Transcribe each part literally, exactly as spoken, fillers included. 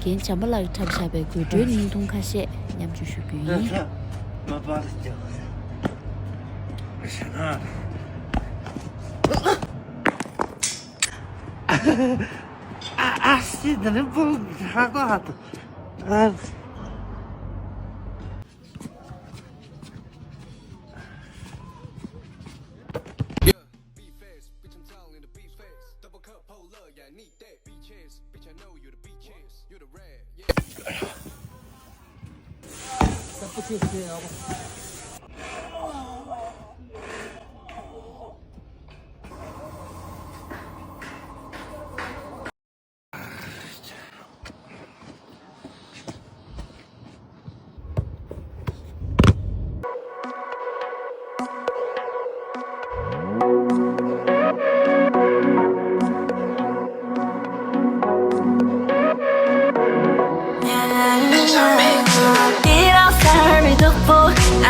རྒན་བྱམས་པ་ལགས་ཀྱིས་འཁྲབ་བཞག་པའི་དགོད་བྲོའི་བརྙན་ཐུང་ཁ་ཤས་མཉམ་སྤྱོད་ཞུ་རྒྱུ་ཡིན། ཨ་ཨ་ཤི་ད་ནི་བུ་ཧ་གོ་ཧ་ཏུ།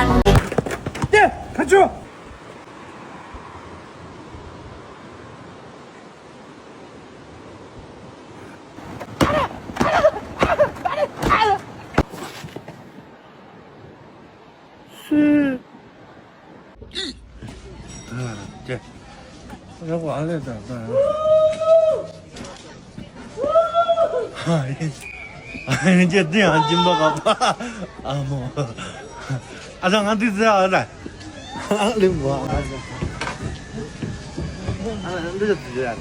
ཨ། དེ་ཁ་ཆུ། སུའི། ཨ་ཅེ། ཡག་པོ་ཨ་ལས་དང་དང་། ཧ་ཡིན། ཨ་ཡིན་ཅེ་འདི་ཡང་སྦྱིན་པ་ག་པ། ཨ་མོ། ཨ་ཅག་ང་འདི་ཟེར་ཨ་ལ། ཨ་ལེ་མོ་ཨ་ཅག་ཨ་འདི་ཟེར་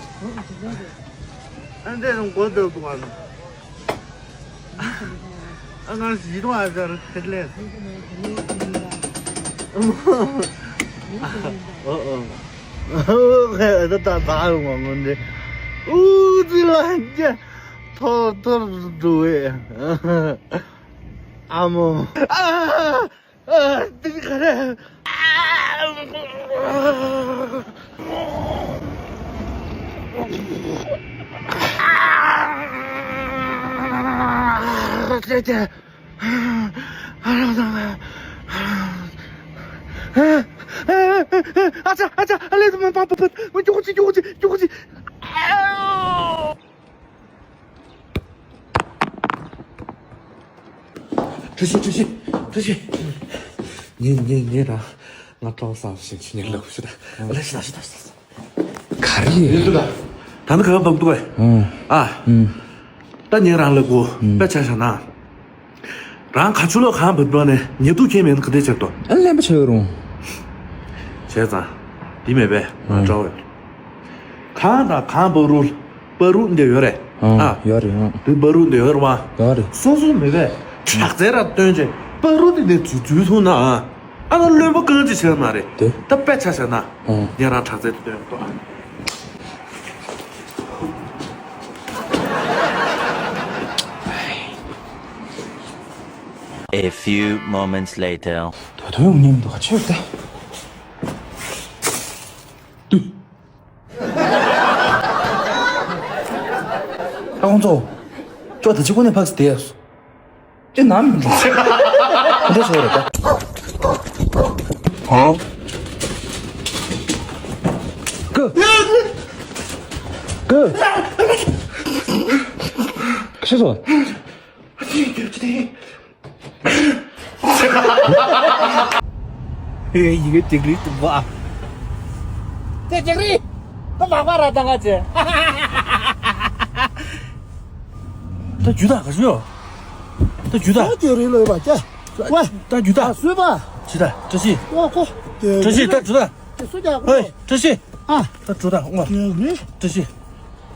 ཨ་འདི་ཟེར་མགོ་འདོགས་འདུག་ཨ། ཨ་ང་ཞིག་ཏུ་ཨ་ཟར་ཁེར་ལེ། ཨོ་ཨོ། ཨོ་ད་ད་ད་ཡོང་བ་མོ་འདི། ཨུ་ཙི་ལ་ཅེ། ཐོར་ཐོར་འགྲོ་བས། ཨ་མོ། ཨ། ཨ། འདི་ག་རེ། ཨ། ཨ། ཨ་ཅག་ཨ་ཅག་ཨ་ལས་དུ་མ་པ་པ་པ། མ་ཀྱོག་ཅི་ཀྱོག་ཅི་ཀྱོག་ཅི། ཨ། བཀྲ་ཤིས་བཀྲ་ཤིས་བཀྲ་ཤིས། ངས་ངས་ངས་རང་ང་ཀྲོག་བསམ་ཞིག་ཁྱེད་ཉིད་ལབ་ཤི་ད། ཨ་ལས་ཤི་ད་ཤི་ད་ཤི་ད། ག་རེ་ཡིན་ད། ད་ནི་ག་བབ་འདུག་གས། ཨ། ད་ངས་རང་ལབ་གོ་དཔེ་ཆ་བཞག་ན། རང་ག་ཆུ་ལོག་གང་བབ་འགྲོ་ནས་ཉེ་དུ་ཁྱེད་མེད་ན་ག་འདྲས་བྱེད་དོ། ཨ་གླེན་པ་བྱེད་རུང་། བྱས་ཙང་། འདི་མེད་པས་ང་འདྲ་བས། གང་དང་གང་བབ་རུང་། བ་རུ་འདི་ཡོད་རེད། ཨ། ཨ། ཡོད་རེད་ཨ། དེ་བ་རུ་འདི་ཡོད་རེད་བ། ཡོད་རེད། སོ་སོ་མེད་པས་དྲག་རྩལ་ར་སྟོན་བྱས་བ་རུ་འདི་འདི་འཛུལ་འཛུལ་སོང་ན་ཨ། ཨ་ན་བློན་པོ་རྐང་གཅིག་བྱས་མ་རེད། དེ། ད་དཔེ་ཆ་བཞག་ན། ཨ། ངས་རང་དྲག་རྩལ་དེ་སྟོན་ཏོ་ཨ། A few moments later. ད་དུང་ཡོང་ཉན་མི་འདུག་ག་ཆོད་དེ། ཨ་ཁོང་ཚོ། ཅོག་ད་ཅི་ཀུན་ནས་ཕག་སི་དེ། ཅི་ནམ་མི་འགྲོ། འདི་ཟེར་རེད་ད། ཧང་། ཀུ། ཀུ། ཤི་སོང་། ཡི་གེ་ཏིག་རི་ཏུ་བ། དེ་ཏིག་རི། ད་མ་པ་ར་ད་ང་ཚེ། ད་རྒྱུ་དག་ག་ཚོད་ཡོད། ད་རྒྱུ་དག་ད་ཏིག་རི་ལོས་པ་ཅེ། ཝེ། ད་རྒྱུ་དག་ཨ་སུས་པ། ཅི་ད་བཀྲ་ཤིས། ཨོ་ཁོ། བཀྲ་ཤིས་ད་རྒྱུ་དག་དེ་སུ་ཀྱང་ཨོ། བཀྲ་ཤིས། ཨ། ད་འགྲོ་དང་ཨོ། བཀྲ་ཤིས།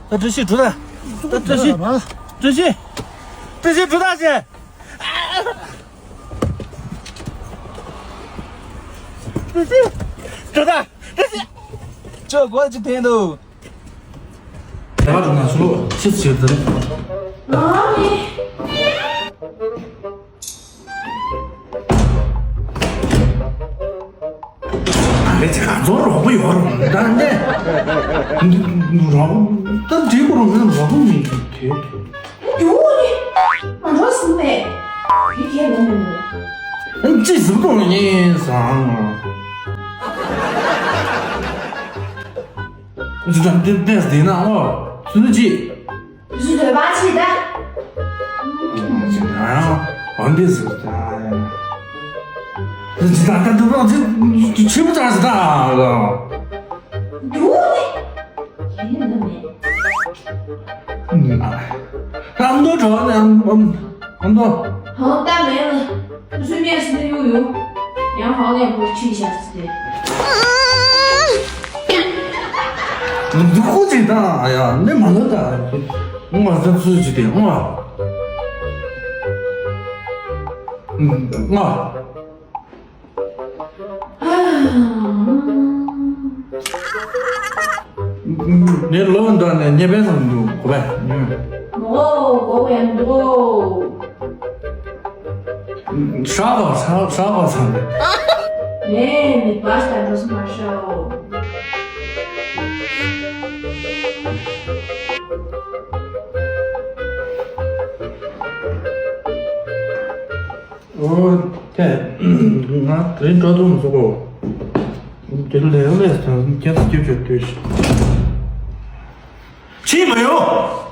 ད་བཀྲ་ཤིས་འགྲོ་དང་། ད་བཀྲ་ཤིས། བཀྲ་ཤིས། བཀྲ་ཤིས་འགྲོ་དང་ཟེར། བཀྲ་ཤིས། འགྲོ་དང་། བཀྲ་ཤིས། ཅོ་གོ་ཅི་ཕན་འདུག་དེ་བ་འགྲོ་ན་སུ་ལོ་ཕྱི་ཕྱིར་དེ་རེད། རེད་ཅེ་ག་ཚོད་རོགས་པ་ཡོད་རུང་ད་ནས། རོགས་ད་འགྲིག་པ་རུང་ངས་རོགས་པ་མིན་དེ་དེ། ཡོང་ནི། མ་འགྲོ་སུ་མེད། ཡི་གེ་ལོན་མི་འདུག་ཅི་ཟིག་རུང་ཡིན་སང་། ཟི་དྲམ་ཏན་ཏན་ཟི་ན་ཨོ། སུ་ནི་ཅི། བཟོ་འདོད་པ་ཆེ་ད། འདི་ཟེར་ད། འདི་ད་ད་འདི་འདི་ཆི་མོ་ད་ཟེར་ད། འདུག་ནི། ཡིན་ནི་མེད། ཨ་མདོ་གྲོགས་ནས་ཨ་མདོ། ཧང་ད་མེད་ལ། སུ་མེད་སུ་ཡུ་ཡུ། ཡང་ཧང་ལས་འབོར་ཆེ་ཤར་སི། འདུག་ཁུ་ཅིག་ད་ཡ་ནི་མ་ལ་ད། ང་ཟབ་སུ་ཅི་དེ་ང་། ང་། ནས་ལོ་འདྲ་ནས་ཉེ་བའི་སང་འདུག་གོ་བས། ཨོ་གོ་བས་འདུག་ཧྲ་གོ་ཧྲ་ཧྲ་གོ་ཚང་། ནས་ནི་བར་ས་འགྲོ་སོང་མ་ཤོ། ཨོ། ཀྱེ། ང་དེ་རིང་འགྲོ་ཐུབ་མི་སོང་གོ། དེ་ལས་ལས་སོང་ཁྱེད་ཚོ་སྐྱིད་ཆོག་ལྟོས་ཤིག་ཕྱིན་མ་ཡོང་།